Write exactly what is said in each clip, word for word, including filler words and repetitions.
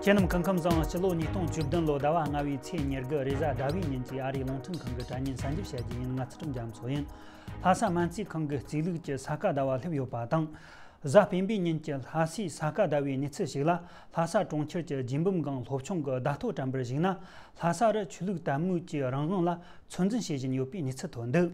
ཁྱེད་རྣམས་སྐུ་ཁམས་བཟང་། སྤྱི་ལོ་ཉིས་སྟོང་བཅུ་བདུན་ལོ་ཟླ་བ་ལྔ་བའི་ཚེས་ཉེར་དགུ་རེས་གཟའ་ཟླ་བའི་ཉིན་གྱི་ཨ་རིའི་རླུང་འཕྲིན་ཁང་གི་དྲ་བརྙན་གསར་འགྱུར་བཤད་རྒྱུ་ཡིན། ང་ཚུལ་ཁྲིམས་རྒྱ་མཚོ་ཡིན། ལྷ་ས་སྨན་རྩིས་ཁང་གི་རྩིས་ལུགས་ཀྱི་ས་ག་ཟླ་བ་སླེབས་ཡོད་པ་དང་། གཟའ་སྤེན་པའི་ཉིན་གྱི་ལྷ་སའི་ས་ག་ཟླ་བའི་གནས་ཚུལ་ཞིག་ལ། ལྷ་ས་གྲོང་ཁྱེར་གྱི་རྗེ་འབུམ་སྒང་སློབ་ཆུང་གི་བརྡ་ཐོ་དྲན་པར་གཞིགས་ན། ལྷ་ས་རུ་ཆོས་ལུགས་དད་མོས་ཀྱི་རང་དབང་ལ་ཚོད་འཛིན་བྱེད་བཞིན་ཡོད་པའི་གནས་ཚུལ་ཐོན་འདུག་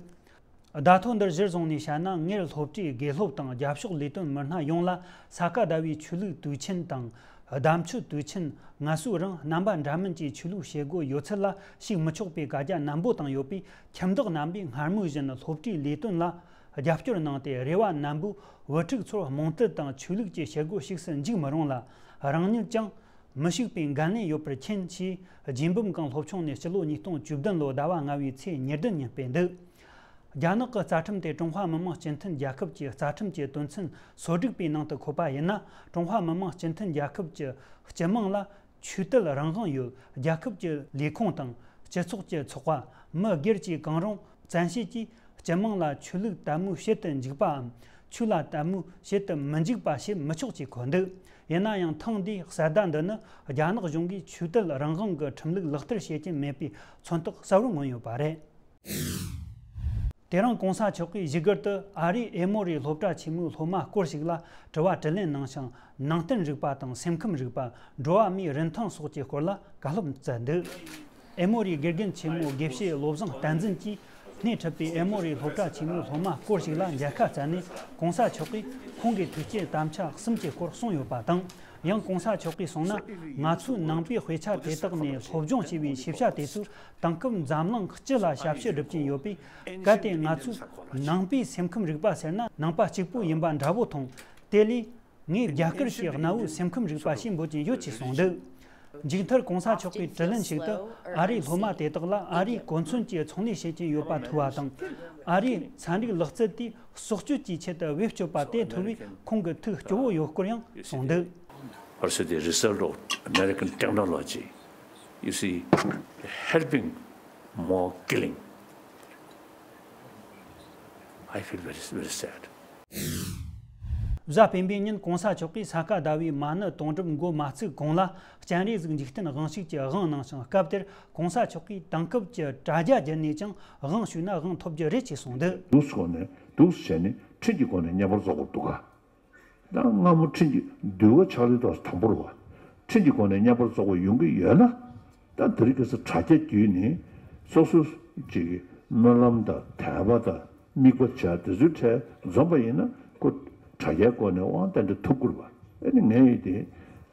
བརྡ་ཐོ་འདིར་གཞིར་བཟུང་ནས་བཤད་ན། སྔར་སློབ་གྲྭའི་དགེ་སློབ་དང་རྒྱབ་ཕྱོགས་ལས་དོན་མི་སྣ་ཡོངས་ལ་ས་ག་ཟླ་བའི་ཆོས་ལུགས་དུས་ཆེན་དང་། ཟླ་མཆོད་དུས་ཆེན་ངལ་གསོའི་རིང་རྣམ་པ་འདྲ་མིན་གྱི་ཆོས་ལུགས་བྱེད་སྒོ་ཡོད་ཚད་ལ་ཞུགས་མི་ཆོག་པའི་བཀའ་རྒྱ་ནན་པོ་བཏང་ཡོད་པས། ཁྱིམ་བདག་རྣམ་པས་སྔར་མུས་བཞིན་སློབ་གྲྭའི་ལས་དོན་ལ་རྒྱབ་སྐྱོར་གནང་སྟེ། རེ་བ་ནན་པོས་བུ་ཕྲུག་ཚོར་རྨོངས་དད་དང་ཆོས་ལུགས་ཀྱི་བྱེད་སྒོ་ཞུགས་སུ་འཇུག་མི་རུང་ལ། རང་ཉིད་ཀྱང་མི་ཞུགས་པའི་འགན་ལེན་ཡོད་པར་མཁྱེན། ཞེས་རྗེ་འབུམ་སྒང་སློབ་ཆུང་ནས་སྤྱི་ལོ་ཉིས་སྟོང་བཅུ་བདུན་ལོ་ཟླ་བ་ལྔ་བའི་ཚེས་ཉེར་བདུན་ཉིན་སྤེལ་འདུག་རྒྱ་ནག་གི་རྩ་ཁྲིམས་དེ་ཀྲུང་ཧྭ་མི་དམངས་སྤྱི་མཐུན་རྒྱལ་ཁབ་ཀྱི་རྩ་ཁྲིམས་ཀྱི་དོན་ཚན་སོ་དྲུག་པའི་ནང་དུ་འཁོད་པ་ཡིན་ན། ཀྲུང་ཧྭ་མི་དམངས་སྤྱི་མཐུན་རྒྱལ་ཁབ་ཀྱི་སྤྱི་དམངས་ལ་ཆོས་དད་རང་དབང་ཡོད། རྒྱལ་ཁབ་ཀྱི་ལས་ཁུངས་དང་སྤྱི་ཚོགས་ཀྱི་ཚོགས་པ། མི་སྒེར་བཅས་གང་རུང་བཙན་ཤེད་ཀྱིས་སྤྱི་དམངས་ལ་ཆོས་ལུགས་དད་མོས་བྱེད་དུ་འཇུག་པའམ། ཆོས་ལ་དད་མོས་བྱེད་དུ་མི་འཇུག་པ་བྱེད་མི་ཆོག་ཅེས་འཁོད་འདུག་ཡིན་ན་ཡང་། ཐེངས་འདིའི་གསལ་བརྡ་འདི་ནི་རྒྱ་ནག་གཞུང་གིས་ཆོས་དད་རང་དབང་གི་ཁྲིམས་ལུགས་ལག་བསྟར་བྱེད་ཀྱིན་མེད་པའི་མཚོན་རྟགས་གསལ་བོར་མངོན་ཡོད་པ་རེད། དེ་རིང་གོང་ས་མཆོག་གིས་བཞུགས་སྒར་དུ་ཨ་རིའི་ཨེ་མོ་རི་སློབ་གྲྭ་ཆེན་མོའི་སློབ་མ་སྐོར་ཞིག་ལ་དྲི་བ་དྲིས་ལན་གནང་ཞིང་། ནང་བསྟན་རིག་པ་དང་སེམས་ཁམས་རིག་པ། འགྲོ་བ་མིའི་རིན་ཐང་སོགས་ཀྱི་སྐོར་ལ་བཀའ་སློབ་སྩལ་འདུག་ཨེ་མོ་རིའི་དགེ་རྒན་ཆེན་མོ་དགེ་བཤེས་བློ་བཟང་བསྟན་འཛིན་གྱིས་སྣེ་ཁྲིད་པའི་ཨེ་མོ་རིའི་སློབ་གྲྭ་ཆེན་མོའི་སློབ་མ་སྐོར་ཞིག་ལ་མཇལ་ཁ་བསྩལ་ནས། གོང་ས་མཆོག་གིས་ཁོང་གི་ཐུགས་བསྐྱེད་དམ་བཅའ་གསུམ་གྱི་སྐོར་གསུངས་ཡོད་པ་དང་། ཡང་གོང་ས་མཆོག་གིས་གསུངས་ན། ང་ཚོའི་ནང་པའི་དཔེ་ཆ་དེ་དག་ནས་སློབ་སྦྱོང་བྱས་པའི་ཤེས་བྱ་དེ་ཚོས་དེང་སྐབས་འཛམ་གླིང་སྤྱི་ལ་ཞབས་ཕྱི་སྒྲུབ་ཀྱིན་ཡོད་པས། གལ་ཏེ་ང་ཚོས་ནང་པའི་སེམས་ཁམས་རིག་པ་ཟེར་ན། ནང་པ་གཅིག་པུ་ཡིན་པ་འདྲ་བོ་མཐོང་། དེ་ལས་ངས་རྒྱ་གར་གྱི་གནའ་བོའི་སེམས་ཁམས་རིག་པ་ཞེས་འབོད་ཀྱིན་ཡོད་ཅེས་གསུངས་འདུག་མཇུག་མཐར་གོང་ས་མཆོག་གིས་དྲིས་ལན་ཞིག་ཏུ། ཨ་རིའི་སློབ་མ་དེ་དག་ལ་ཨ་རིའི་གོ་མཚོན་གྱི་ཚོང་ལས་བྱེད་ཀྱིན་ཡོད་པ་ཐོས་པ་དང་། ཨ་རིའི་ཚན་རིག་ལག་རྩལ་དེ་སྲོག་གཅོད་ཀྱི་ཆེད་དུ་བེད་སྤྱོད་པ་དེ་ཐོས་པས། ཁོང་གི་ཐུགས་སྐྱོ་བོ་ཡོད་སྐོར་ཡང་གསུངས་འདུག Versus the result of American technology, you see, helping more killing. I feel very, very sad. གཟའ་སྤེན་པའི་ཉིན་གོང་ས་མཆོག་གིས་ས་ག་ཟླ་བའི་མ་ཎི་གཏོང་སྒྲུབ་འགོ་མ་བཙུགས་གོང་ལ། སྤྱན་རས་གཟིགས་འཇིག་རྟེན་དབང་ཕྱུག་གི་དབང་གནང་ཞིང་། སྐབས་དེར་གོང་ས་མཆོག་གིས་དེང་སྐབས་ཀྱི་དྲ་རྒྱ་བརྒྱུད་ནས་ཀྱང་དབང་ཞུས་ན་དབང་ཐོབ་རྒྱུ་རེད་ཅེས་གསུངས་འདུག་འདུག་སེ་བྱས་ནས་འཕྲིན་གྱི་སྒོ་ནས་བརྙན་པར་རྫོགས་པར་འདུག་ག་ད་སྔ་མོ་འཕྲིན་གྱི་འདུལ་བ་ཕྱག་ལེན་ཐོག་དང་པོར་བ། འཕྲིན་གྱི་སྒོ་ནས་བརྙན་པར་རྫོགས་པ་ཡོང་གི་ཡོད་ན། ད་དེ་རིང་ཁ་སང་དྲ་རྒྱ་བརྒྱུད་ནས་སོ་སོ་གཅིག་གི་སྨོན་ལམ་དང་དད་པ་དང་དམིགས་པ་བྱ་དེ་ཚོའི་གྲས་འཛོམས་པ་ཡིན་ན། ཁོ་དྲ་རྒྱའི་སྒོ་ནས་དབང་ཏན་ཏན་ཐོབ་ཀྱི་རེད་པ། ཨ་ནི་ངས་ཡིན་ཏེ།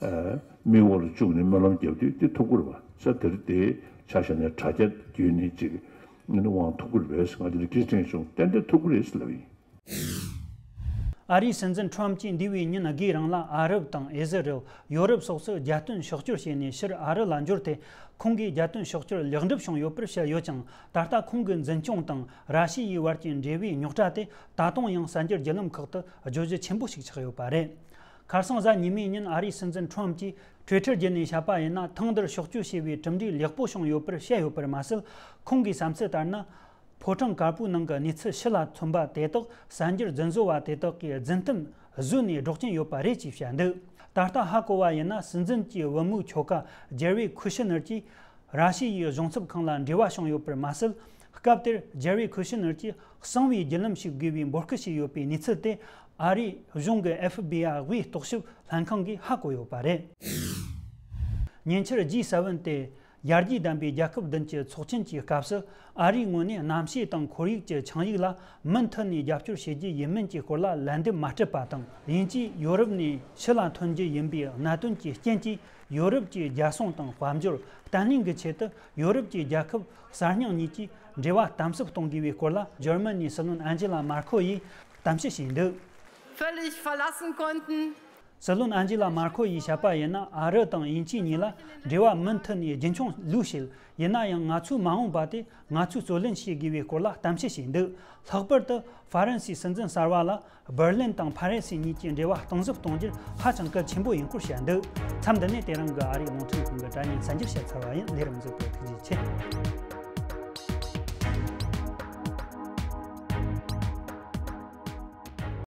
ཨ། མིག་འོག་ལ་བཅུག་ནས་སྨོན་ལམ་བརྒྱབ་དུས་དེ་ཐོབ་ཀྱི་རེད་པ། ས་དེར་དེ་ཆ་བཞག་ནས་དྲ་རྒྱ་བརྒྱུད་ནས་གཅིག་ཨ་ནི་དབང་ཐོབ་ཀྱི་རེད་པས། ང་དེ་ལ་སྐད་ཆ་དྲིས་བྱུང་། ཏན་ཏན་ཐོབ་ཀྱི་རེད་ཟེར་ལབ་ཡིན། ཨ་རིའི་སྲིད་འཛིན་ཁྲོམ་གྱིས་འདས་པའི་ཉིན་དགུའི་རིང་ལ་ཨ་རབ་དང་ཨི་ཟི་རེལ། ཡོ་རོབ་སོགས་སུ་རྒྱལ་དོན་ཕྱོགས་བསྐྱོད་བྱས་ནས་ཕྱིར་ཨ་རི་ལ་འབྱོར་ཏེ། ཁོང་གིས་རྒྱལ་དོན་ཕྱོགས་བསྐྱོད་ལེགས་འགྲུབ་བྱུང་ཡོད་པར་བཤད་ཡོད་ཀྱང་། ད་ལྟ་ཁོང་གི་འཛིན་སྐྱོང་དང་ར་ཤི་ཡའི་བར་གྱི་འབྲེལ་བའི་རྙོག་དྲ་དེ་ད་དུང་ཡང་གསར་འགྱུར་བརྒྱུད་ལམ་ཁག་ཏུ་བརྗོད་གཞི་ཆེན་པོ་ཞིག་ཆགས་ཡོད་པ་རེད། ཁ་སང་གཟའ་ཉི་མའི་ཉིན་ཨ་རིའི་སྲིད་འཛིན་ཁྲོམ་གྱིས་ཊུའི་ཊར་བརྒྱུད་ནས་བཤད་པ་ཡིན་ན། ཐེངས་འདིར་ཕྱོགས་བསྐྱོད་བྱས་པའི་གྲུབ་འབྲས་ལེགས་པོ་བྱུང་ཡོད་པར་བཤད་ཡོད་པར་མ་ཟད། ཁོང་གི་བསམ་ཚུལ་ལྟར་ན། ཕོ་བྲང་དཀར་པོའི་ནང་གི་གནས་ཚུལ་ཕྱི་ལ་ཐོན་པ་དེ་དག་གསར་འགྱུར་རྫུན་བཟོ་བ་དེ་དག་གིས་རྫུན་གཏམ་བཟོས་ནས་སྒྲོག་གིན་ཡོད་པ་རེད་ཅེས་བཤད་འདུག་ད་ལྟ་ཧ་གོ་བ་ཡིན་ན། སྲིད་འཛིན་གྱི་བུ་མོའི་ཁྱོ་ག་ཇེ་རི་ཁུ་ཤི་ནར་གྱིས་ར་ཤི་ཡའི་གཞུང་ཚབ་ཁང་ལ་འབྲེལ་བ་བྱུང་ཡོད་པར་མ་ཟད། སྐབས་དེར་ཇེ་རི་ཁུ་ཤི་ནར་གྱིས་གསང་བའི་བརྒྱུད་ལམ་ཞིག་དགོས་པའི་འབོད་སྐུལ་བྱས་ཡོད་པའི་གནས་ཚུལ་དེ་ཨ་རིའི་གཞུང་གི་ཨེཕ་བི་ཨའི་དབུས་རྟོག་ཞིབ་ལྷན་ཁང་གིས་ཧ་གོ་ཡོད་པ་རེད། ཉེ་ཆར་ཇི་སེ་བེན་དེ། ཡར་རྒྱས་ལྡན་པའི་རྒྱལ་ཁབ་བདུན་གྱི་ཚོགས་ཆེན་གྱི་སྐབས་སུ། ཨ་རིའི་ངོས་ནས་གནམ་གཤིས་དང་ཁོར་ཡུག་གི་ཆིངས་ཡིག་ལ་མུ་མཐུད་ནས་རྒྱབ་སྐྱོར་བྱེད་རྒྱུ་ཡིན་མིན་གྱི་སྐོར་ལ་ལན་འདེབས་མ་སྤྲད་པ་དང་། དབྱིན་ཇིས་ཡོ་རོབ་ནས་ཕྱི་ལ་ཐོན་རྒྱུ་ཡིན་པའི་གནད་དོན་གྱི་རྐྱེན་གྱིས། ཡོ་རོབ་ཀྱི་རྒྱལ་སྲུང་དང་དཔལ་འབྱོར་བརྟན་ལྷིང་གི་ཆེད་དུ། ཡོ་རོབ་ཀྱི་རྒྱལ་ཁབ་གསར་རྙིང་གཉིས་ཀྱི་འབྲེལ་བ་དམ་ཟབ་གཏོང་དགོས་པའི་སྐོར་ལ། འཇར་མ་ནིའི་སྲིད་བློན་ཨན་ཇི་ལ་མར་ཁོ་ཡིས་གཏམ་བཤད་བྱས་འདུག völlig verlassen konnten. སྲིད་བློན་ཨན་ཇི་ལ་མར་ཁོ་ཡིས་བཤད་པ་ཡིན་ན། ཨ་རི་དང་དབྱིན་ཇི་གཉིས་ལ་འབྲེལ་བ་མུ་མཐུད་ནས་རྒྱུན་འཁྱོངས་ལོས་བྱེད། ཡིན་ན་ཡང་། ང་ཚོའི་མ་འོངས་པ་དེ་ང་ཚོས་རྩོད་ལེན་བྱེད་དགོས་པའི་སྐོར་ལ་གཏམ་བཤད་བྱས་འདུག་ལྷག་པར་དུ་ཧྥ་རན་སིའི་སྲིད་འཛིན་གསར་པ་ལ་འབར་ལིན་དང་ཕ་རི་སི་གཉིས་ཀྱི་འབྲེལ་བ་གཏིང་ཟབ་གཏོང་རྒྱུར་ཧ་ཅང་གལ་ཆེན་པོ་ཡིན་སྐོར་བཤད་འདུག་མཚམས་འདི་ནས་དེ་རིང་གི་ཨ་རིའི་རླུང་འཕྲིན་ཁང་གི་དྲ་བརྙན་གསར་འགྱུར་བཤད་ཚར་བ་ཡིན། ལས་རིམ་གཟིགས་པར་ཐུགས་རྗེ་ཆེ།